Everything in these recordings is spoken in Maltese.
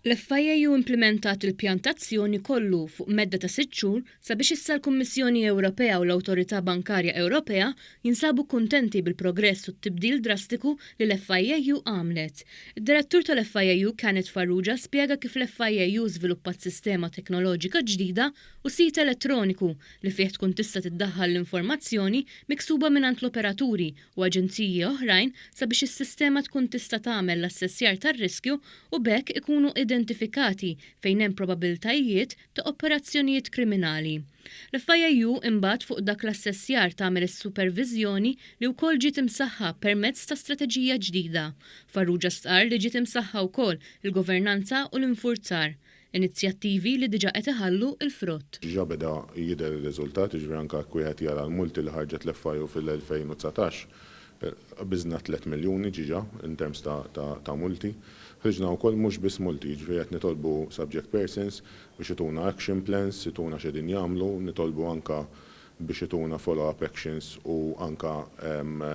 L-FIAU implimentat il-pjan t'azzjoni kollu fuq medda ta' sitt xhur sabiex issa l-Kummissjoni Ewropea u l-Awtorità Bankarja Ewropea jinsabu kuntenti bil-progress u t-tibdil drastiku li l-FIAU għamlet. Id-Direttur tal-FIAU Kenneth Farrugia spjega kif l-FIAU żviluppat sistema teknoloġika ġdida u sit elettroniku li fih tkun tista' tiddaħħal l-informazzjoni miksuba mingħand l-operaturi u aġenziji oħrajn sabiex is-sistema tkun tista' tagħmel l-assessjar tar-riskju u b'hekk ikunu identifikati fejn hemm probabbiltajiet ta' operazzjonijiet kriminali. L-FIAU imbagħad fuq dak l-assessjar tagħmel is-superviżjoni li wkoll ġiet imsaħħa permezz ta' strateġija ġdida. Farrugia stqarr li ġiet imsaħħa wkoll il-governanza u l-infurzar. Inizjattivi li diġà qed iħallu l-frott. Diġà beda jidher ir-riżultat, jiġifieri anke jekk wieħed jara l-multi li ħarġet l-FIU fil-2019, qbiżna t-tlett miljuni ġiġa in terms ta' multi. Ħriġna wkoll mhux biss multi, jiġifieri qed nitolbu subject persons biex ituna action plans, ituna x'qegħdin jagħmlu, nitolbu anke biex ituna follow-up actions u anke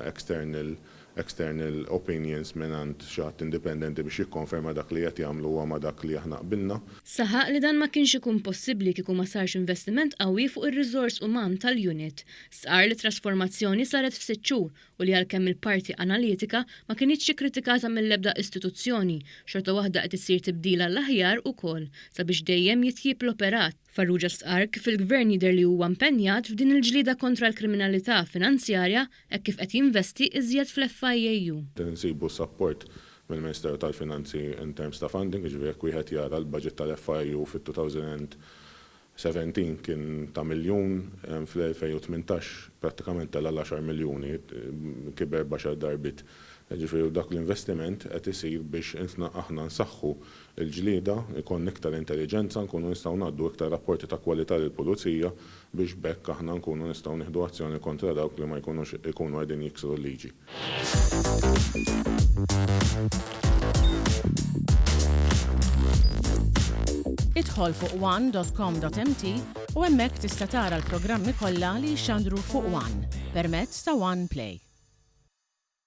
external external opinions mingħand xi ħadd indipendenti biex jikkonferma dak li qed jagħmlu huwa ma' dak li aħna qbilna. Saħaq li dan ma kienx ikun possibbli kieku ma sarx investiment qawwi fuq ir-riżors uman tal-unit. Stqarr li t-trasformazzjoni saret f'sitt xhur u li għalkemm il-parti analitika ma kinitx ikkritikata mill-ebda istituzzjoni, xorta waħda qed isir tibdil għall-aħjar ukoll sabiex dejjem jitjieb l-operat. Farrugia stqarr kif il-Gvern jidher li huwa impenjat f'din il-ġlieda kontra l-kriminalità finanzjarja hekk kif qed jinvesti iżjed fl-FIAU. Insibu s-sapport mill-Ministeru tal-Finanzi in terms ta' funding, jiġifieri jekk wieħed jara l-budget tal-FIAU fit-2017 kien ta' miljun, fl-2018 prattikament tela' l-għaxar miljuni, kiber b'għaxar darbiet. Jiġifieri dak l-investiment qed isir biex aħna nsaħħu l-ġlieda, ikollna iktar intelliġenza, nkunu nistgħu ngħaddu iktar rapporti ta' kwalità lill-Pulizija biex b'hekk aħna nkunu nistgħu nieħdu azzjoni kontra dawk li ma jkunux ikunu qegħdin jiksru l-liġi. Idħol fuq one.com.mt u hemmhekk tista' tara l-programmi kollha li jixxandru fuq One permezz ta' One Play.